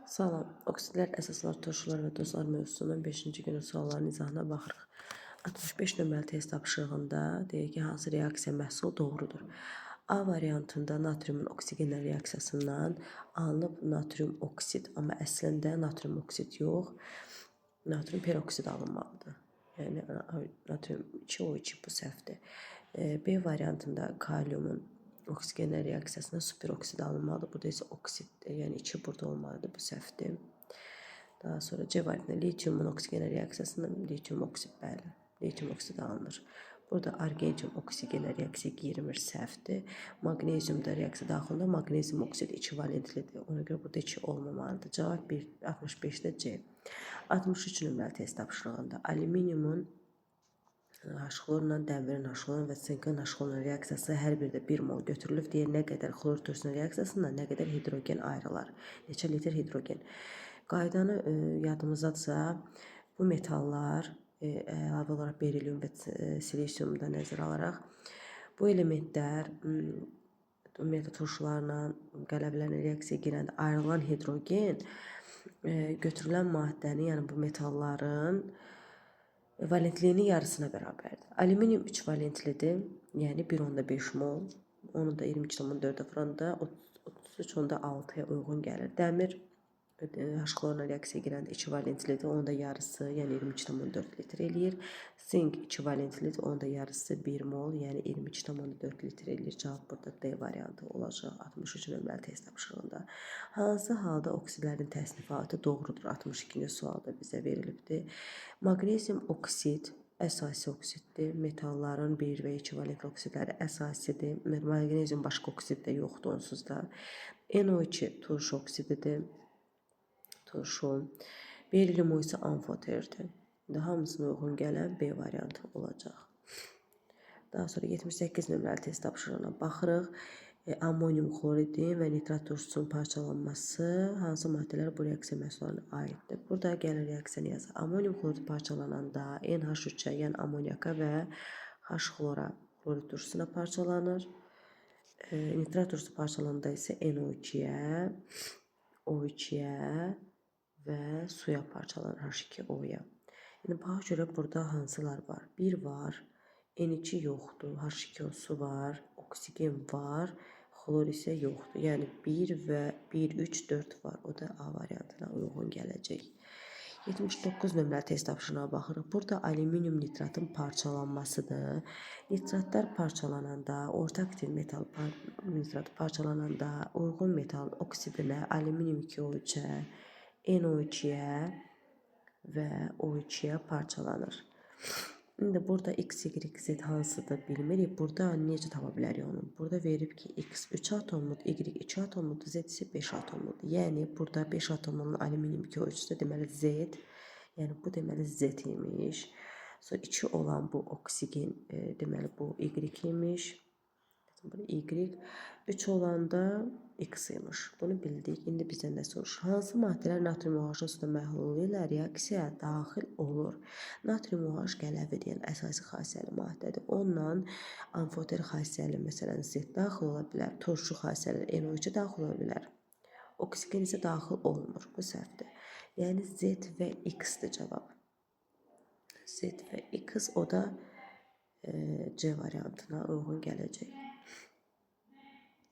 Salam. Oksidlər, əsaslar, turşular və dozlar mövzusunun 5-ci günü suallarının izahına baxırıq. 65 nömrəli test tapşırığında deyir ki, hansı reaksiya məhsulu doğrudur? A variantında natriumun oksigenlə reaksiyasından alınıb natrium oksid, amma əslində natrium oksid yox, natrium peroksid alınmalıdır. Yəni natrium 2O2 bu səhvdir. B variantında kaliumun oksigenlə reaksiyasında superoksid alınmalıdır. Burada isə oksiddir, yəni 2 burada olmalıdır, bu səhvdir. Daha sonra C variantında litiumun oksigenlə reaksiyasında litium oksid, bəli, litium oksid alınır. Burada argentium oksigenlə reaksiya girmir, səhvdir. Maqnezium da reaksiya daxilində maqnezium oksid 2 valentlidir. Ona görə burada 2 olmamalıdır. Cavab 1, 65-də C. 63 nömrəli test tapşırığında alüminiumun H-xlorla, dəmirin H-xlorla və sinkin H-xlorla reaksiyası hər birdə 1 mol götürülüb. Deyir, nə qədər xlor turşusunun reaksiyasından nə qədər hidrogen ayrılar. Neçə litr hidrogen. Qaydanı yadımızdadırsa, bu metallar əlavə olaraq berilium və silisiumu da nəzərə alaraq bu elementlər ümumiyyətlə turşularla, qələvlərlə reaksiyaya girəndə ayrılan hidrogen götürülən maddənin, yəni bu metalların valentliyinin yarısına bərabərdir. Alüminium 3 valentlidir, yəni 1,5 mol. Onu da 22,4-ə vuranda 33,6-ya uyğun gəlir. Dəmir H-xlorla reaksiyaya girəndə 2 valentlidir, onun da yarısı, yəni 22,4 litr eləyir. Sink 2 valentlidir, onun da yarısı 1 mol, yəni 22,4 litr eləyir. Cavab burada D variantı olacaq 63 nömrəli test tapşırığında. Hansı halda oksidlərin təsnifatı doğrudur? 62-ci sualda bizə verilibdir. Maqnezium oksid əsasi oksiddir. Metalların 1 və 2 valentli oksidləri əsasidir. Maqnezium başqa oksid də yoxdur onsuz da. NO2 turşu oksididir. Turşu. Berilium isə amfoterdir. İndi hamısına uyğun gələn B variantı olacaq. Daha sonra 78 nömrəli test tapşırığına baxırıq. Amonium xloridin və nitrat turşusunun parçalanması hansı maddələr bu reaksiya məhsullarına aiddir? Burada gəlin reaksiyanı yazaq. Amonium xlorid parçalananda NH3-ə, yəni amonyaka və H-xlora xlorid turşusuna parçalanır. Nitrat turşusu parçalananda isə NO2-yə, O2-yə və suya parçalanır, H2O-ya. İndi baxa görə burada hansılar var? 1 var, N2 yoxdur, H2O su var, oksigen var, xlor isə yoxdur. Yəni 1 və 1, 3, 4 var. O da A variantına uyğun gələcək. 79 nömrəli test tapşırığına baxırıq. Burada alüminium nitratın parçalanmasıdır. Nitratlar parçalananda, orta aktiv metal nitratı parçalananda uyğun metalın oksidinə, alüminium 2O3-ə, NO2-yə və O2-yə parçalanır. İndi burada X, Y, Z hansıdır bilmirik. Burada necə tapa bilərik onu? Burada verib ki, X 3 atomludur, Y 2 atomludur, Z isə 5 atomludur. Yəni burada 5 atomluğun alüminium 2O3-də deməli Z, yəni bu deməli Z imiş. Sonra 2 olan bu oksigen, deməli bu Y imiş. Burada Y, 3 olanda X imiş. Bunu bildik. İndi bizdən nə soruşur? Hansı maddələr natrium OH suda məhlulu ilə reaksiyaya daxil olur? Natrium OH qələvi deyən əsasi xassəli maddədir. Onunla amfoter xassəli, məsələn, Z daxil ola bilər, turşu xassəli NO2 daxil ola bilər. Oksigen isə daxil olmur. Bu səhvdir. Yəni Z və X-dir cavab. Z və X, o da C variantına uyğun gələcək.